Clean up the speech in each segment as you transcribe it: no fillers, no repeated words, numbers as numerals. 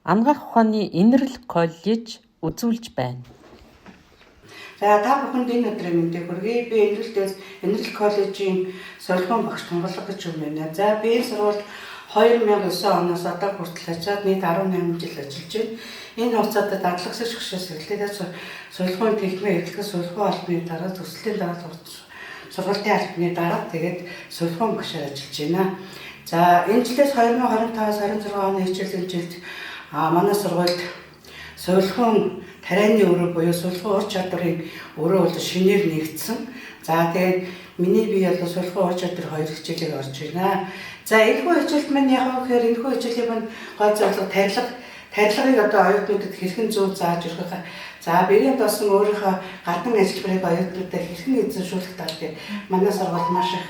Анагаах ухааны Энэрэл коллеж үзүүлж байна. За, та бүхэнд энэ өдрийн мэндийг хүргэе. Би Энэрэлтээс Энэрэл коллежийн сувилахуйн багш Тунгалаг гэж юм байна. За, би энэ сургуульд 2009 оноос одоо хүртэл ажиллаад нийт 18 жил ажиллаж байна. Энэ хугацаанд дадлагсаж гişээс эхлээд сувилахуйн техникийн эрхлэх сувилахуйн албаны дараа, төслийн дараа, сургалтын албаны дараа тэгээд сувилахуйн багшаар ажиллаж байна. За, энэ жилээс 2025-аас 26 оны хичээлийн жилд манай сургуульд сувилахуйн тарианы өрөө буюу сувилахуйн ур чадварын өрөө бол шинээр нэгдсэн. За, тэгээд миний бие бол сувилахуйн ур чадвар хоёр хичээлийг орж байна. За, энэхүү хичээлд маань яг гэхээр энэхүү хичээлийн маань гол зорилго тарилгыг одоо оюутнуудад хэрхэн зөв зааж өгөх. За, бэрийн тосон өөрийнхөө гадна ажиллбарыг оюутнуудад хэрхэн эзэмшүүлэх тал дээр манай сургууль маш их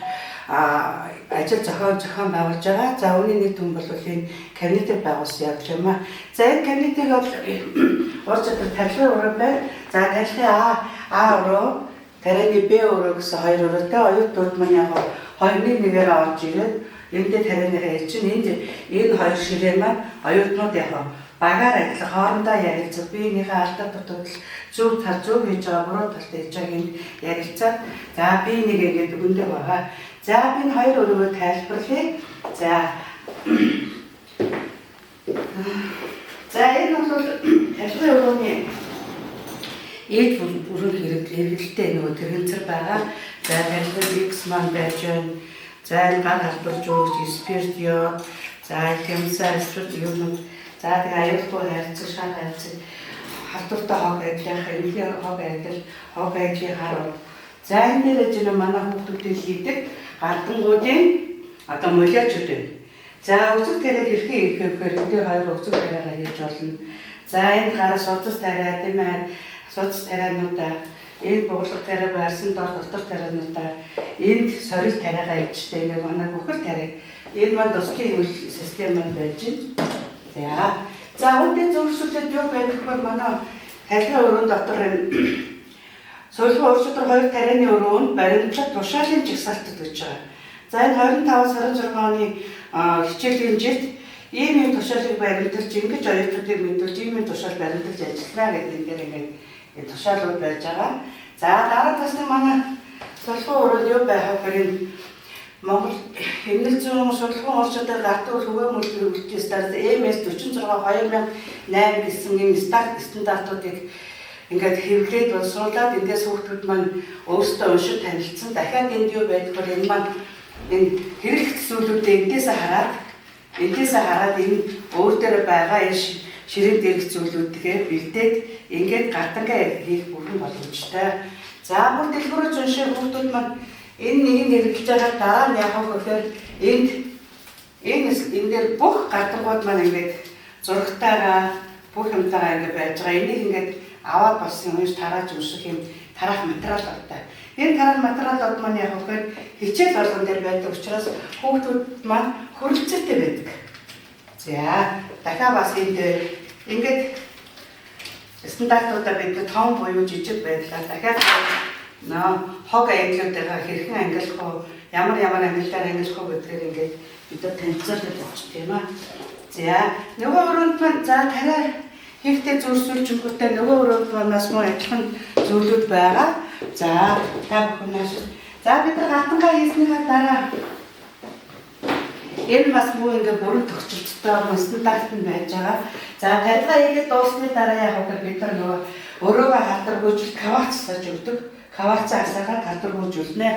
ажил зохион байгуулж байгаа. За, үүний нэг түн бол энэ кабинетыг байгуулсан явдал юм аа. За, энэ кабинетыг бол ур чадвар тарилгын өрөө байна. За, тарилгын А өрөө, тарианы Б өрөө гэсэн хоёр өрөөтэй оюутнууд маань яг хоёрын нэгээр орж ирээд эндээ тарианыхаа чинь энд энэ хоёр ширээ маань оюутнууд яг багаар ажиллах, хоорондоо ярилцах, биенийхээ алдаа дутагдал, зөв тал зөв хийж байгаа, буруу талтай хийж байгааг энд ярилцаад, за, би нэг ингээд өгөндөө байгаа. За, би энэ хоёр өрөөгөө тайлбарлая. За, энэ бол тарилгын өрөөний ээж бүрэн хэрэглэлтэй нөгөө тэрэгцэр байгаа. За, тарилгын X маань байж байна. За, энэ гар халдварж өгч, спирт йод, за, хямсаа спирт юмнууд, за, тэгээ аюулгүй хайрцаг, шар хайрцаг, халдвартай хог ажлынх, эмнэлгийн хог ажил, хог ажлын хар. За, энэ дээр жин манай хүүхдүүдийн хийдэг гардангуудын одоо молиочууд байна. За, өсөх тариаг хэрхэн хийх вэ гэхээр энэ дээр хоёр өсөх тариагаа хийж болно. За, энэ гараа судас тариа тийм ээ, судас тариануудаа, энэ буглах тариа байрсан дор дотор тариануудаа, энд сорил тариагаа ичтэй нэг манай бүхэл тариа. Энэ маань тусгын хэмнэл систем маань байж байна. За, үүнтэй зөвшөөрлөд юу байх вэ? Манай тарилгын өрөөнд дотор энэ сувилахуйн ур чадвар хоёр тарианы өрөөнд баримтлал тушаалын жагсаалтад гэж байгаа. За, энэ 25-аас 26 оны хичээлийн жилд ийм ийм тушаалыг баримталж, ингэж оюутнуудыг мэдүүлж, ийм ийм тушаал баримталж ажиллана гэдэг энэ дээр ингээд тушаалууд байж байгаа. За, дараа тасны манай сувилахуйн өрөөнд юу байх вэ гэхээр энэ Монгол Эмнэл зүйн сувилахуйн ур чадвар гартуул түгээн үйлдвэрийн үйлчлэлийн стандарт MS 46 2008 гэсэн энэ стандартуудыг ингээд хэвлээд боловсруулад эндээс хүүхдүүд маань өөрсдөө уншиж танилцсан. Дахиад энд юу байдаг вэ? Энэ маань энэ хэрэглэх зүйлүүдээ эндээсээ хараад энэ өөр дээр байгаа энэ ширээн дээрх зүйлүүдгээ бэлдээд ингээд гардангаа хийх бүрэн боломжтой. За, бүр дэлгүүрэж унших хүүхдүүд маань энэ нэг нь хэрэглэж байгаа, дараа нь яах вэ гэхээр энд энэ энэ дээр бүх гардангууд маань ингээд зурагтайгаа, бүх юмтайгаа ингээд байж байгаа. Энийг ингээд аваад бас юм унш тарааж унших юм тараах материалуудтай. Энэ тараах материалууд маань яг гэхээр хичээл болгон дээр байдаг учраас хүүхдүүд маань хүрэлцээтэй байдаг. За, дахиад бас энд ингээд стандартуудаа бид том буюу жижиг байдлаар дахиад нөө хог ангилуудаа хэрхэн ангилах уу, ямар ямар ангиллаар ангилах уу гэдгээр ингээд бид нар танилцуулаад явчих тийм аа. За, нөгөө өрөөнд маань, за, тариа хийхдээ зөрсүүлжингүүтээ нөгөө өрөөнд манаас мөн адилхан зүйлүүд байгаа. За, та бүхэн нааш. За, бид нар гартангаа хийснийхаа дараа энэ бас мөн ингээ бүрэн тохиролцтой мөн стандарт нь байж байгаа. За, тарилга хийгээд дуусны дараа яг үгээр бид нар нөгөө өрөөгөө халдваргүйжил кварц асааж өгдөг. Кварцаа асаагаад халдваргүйжүүлнэ.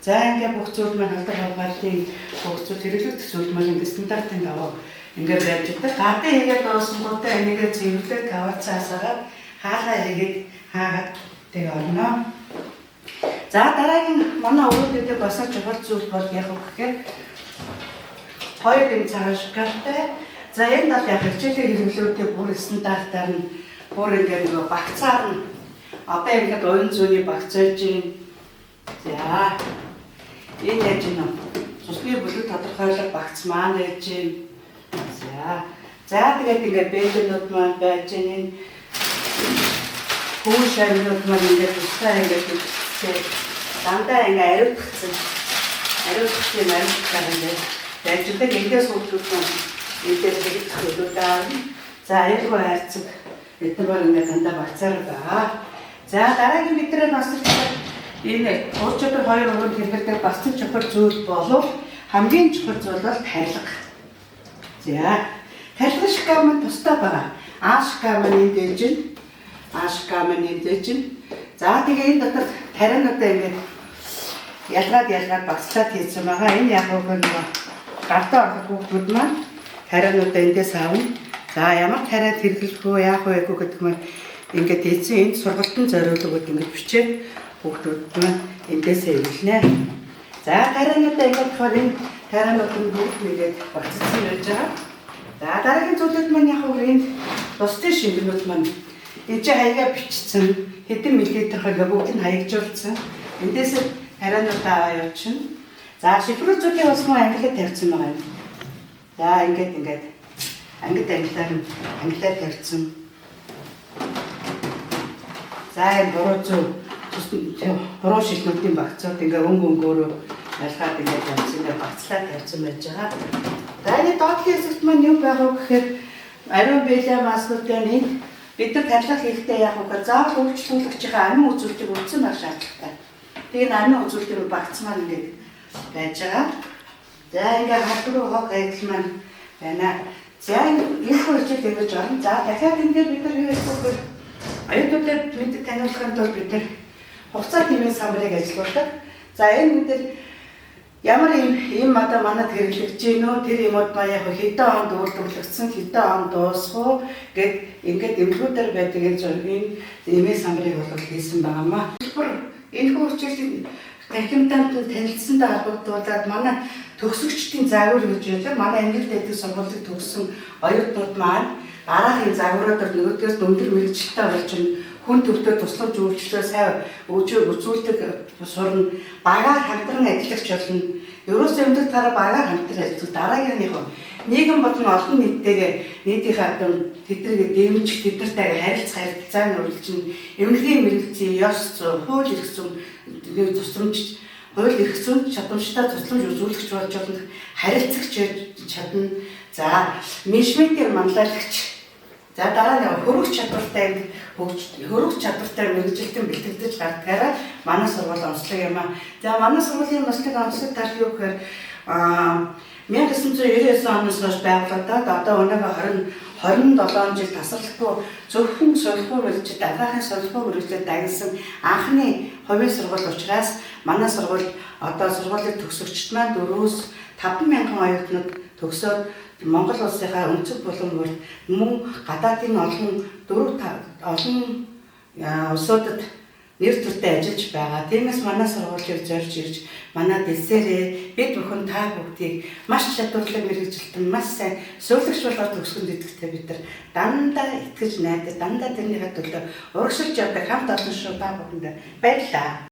За, ингээ бүх зүйл маань халдвар хамгааллын бүх зүйл, хэрэглэгдэх зүйл маань ингээ стандартын дагуу ингээ байж байгаа. Гардыг хийгээд дуусангуудаа энийгээ цэвэрлээд, кварцаа асаагаад, хаалгаа хийгээд хаагаад тэгээ орно. За, дараагийн манай өрөөдөө бас чухал зүйл бол яг үг гэхээр хоёр юм цагаан шкафтай. За, энэ бол яг хичээлийн хэрэглүүдийн бүр стандартаар нь бүр ингээд нөгөө багцаар нь одоо ингээд уян зүүнний багц байж байна. За, энэ яаж юм цусны бүлэг тодорхойлох багц маань байж байна. За, тэгээд ингээд бэлэнүүд маань байж байна. Энэ хүү шарнууд маань ингээд тусгай ингээд бичсэн. Дандаа ингээд ариутгацсан. Ариутгах юм, ариутгаар ингээд байж байгаа. Эндээс хүүхдүүд маань эндээс хэрэглэх зүйлүүд аавна. За аюулгүй хайрцаг эдгээр бол ингээд дандаа багцаар байгаа. За дараагийн бидний бас энэ ур чадвар хоёр өрөөнд хэрэглэдэг бас нэг чухал зүйл болов хамгийн чухал зүйл бол тарилга. За тарилга шкаф маань тусдаа байгаа. А шкаф маань энд дэж байна. А шкаф маань энд дэж байна. За тэгээ энэ дотор тариануудаа ингээд ялгаад ялгаад багцлаад хийсэн байгаа. Энэ яг нөгөө гартаа орох хүүхдүүд маань тариануудаа эндээс авна. За ямар тариад хэрэглэх үү, яах вэ гэдэг маань ингээд эцсийн энд сургалтын зориулгууд ингээд бичээд хүүхдүүд маань эндээсээ хэрэглэнэ. За тариануудаа ингээд болохоор энэ тарианууд нь бүгд нэгээд багцсан байж байгаа. За дараагийн зүйлүүд маань яг хөө энд бусдын шингэнүүд маань энэ чинь хаягаа бичсэн хэдэн миллилитр хаягаа бүгд нь хаягжуулсан. Эндээс тариануудаа аваа явуулчихна. За шифрүү зүйлийн ус маань англиар тавьсан байгаа юм. За ингээд ингээд ангид англиар нь англиар тавьсан. За энэ буруу зөв буруу шилнүүдийн багцууд ингээ өнгө өнгөөрөө ялгаад ингээд тавьсан, ингээ багцлаад тавьсан байж байгаа. За энэ доотлын хэсэгт маань юу байгаа вэ гэхээр ариун бэлээ маскууд байна. Энд бид нар тарилга хийхдээ яг үгээр заавал үйлчлүүлэгчийнхээ амин үзүүлэлтийг үзсэн байх шаардлагатай. Тэгээ энэ амин үзүүлэлтийн багц маань ингээд байж байгаа. За ингээ халдвар хог хаягдал маань байна. За энэ хичээл ингэж орно. За дахиад энэ дээр бид нар юу хийх вэ гэхээр оюутнуудад мэддэг таниулахын тулд бид нар хугацаа тэмээ самбарыг ажилуулдаг. За энэ бид нар ямар юм одоо манад хэрэглэгдэж гин үү, тэр юмуд маань яг хэдэн онд үйлдвэрлэгдсэн, хэдэн онд дуусах уу гэд ингээд эмнэлгүүдээр байдаг энэ зургийн эмээ самбарыг бол хийсэн байгаамаа. Энэ хичээлийн танхимтай танилцсантай холбогдуулаад манай төгсөгчдийн загвар гэж байдаг. Манай Англи дэдэх сургуулийг төгссөн оюутнууд маань дараагийн загваруудаар нөгөөдгөөс өндөр мэргэжилтэй болж хүн төвтөө тусламж үйлчлээ сайн үзүүлдэг сурна, багаар хамтран ажиллагч болно. Ерөөсөө өндөр тараа багаар хамтран ажиллах дараагийн яг нийгэм болон олон нийттэйгээ нийтийнхээ одоо тэднийг дэмжих, тэднэртэйгээ харилцах харилцаа нь үргэлжлэн эмнэлгийн мэргэжлийн ёс зүй, хууль эрх зүйн тусламж, хууль эрх зүйн чадамжтай тусламж үзүүлэгч болж болно, харилцагч чадна. За менежментээр манлайлагч. За дараа нь хөрөх чадвартай хөрөх чадвартай мэргэжилтэн бэлтгэгдэж гардгаараа манай сургууль онцлог юм аа. За манай сургуулийн онцлог онцлог тал юу гэхээр 1999 оноос хойш байгуулагдаад одоо өнөөгөө 27 жил тасралтгүй зөвхөн сургууль мэргэжил, дараагийн сургууль мэргэжлээр дагнсан анхны хувийн сургууль учраас манай сургууль одоо сургуулийг төгсөгчд маань 4-5 мянган оюутнууд төгсөөд Монгол улсынхаа өнцөг булан бүрт мөн гадаадын олон 4 олон улсуудад нэр төртэй ажиллаж байгаа. Тиймээс манай сургуулийг зорж ирж манай дэлсээрээ бид бүхэн та бүгдийг маш чадварлаг мэргэжилтэн, маш сайн сувилагч болгоод төгсгөн гэдэгтээ бид нар дандаа итгэж найдаж, дандаа тэрнийхээ төлөө урагшилж явдаг хамт олон шүү та бүхэнд баярлалаа.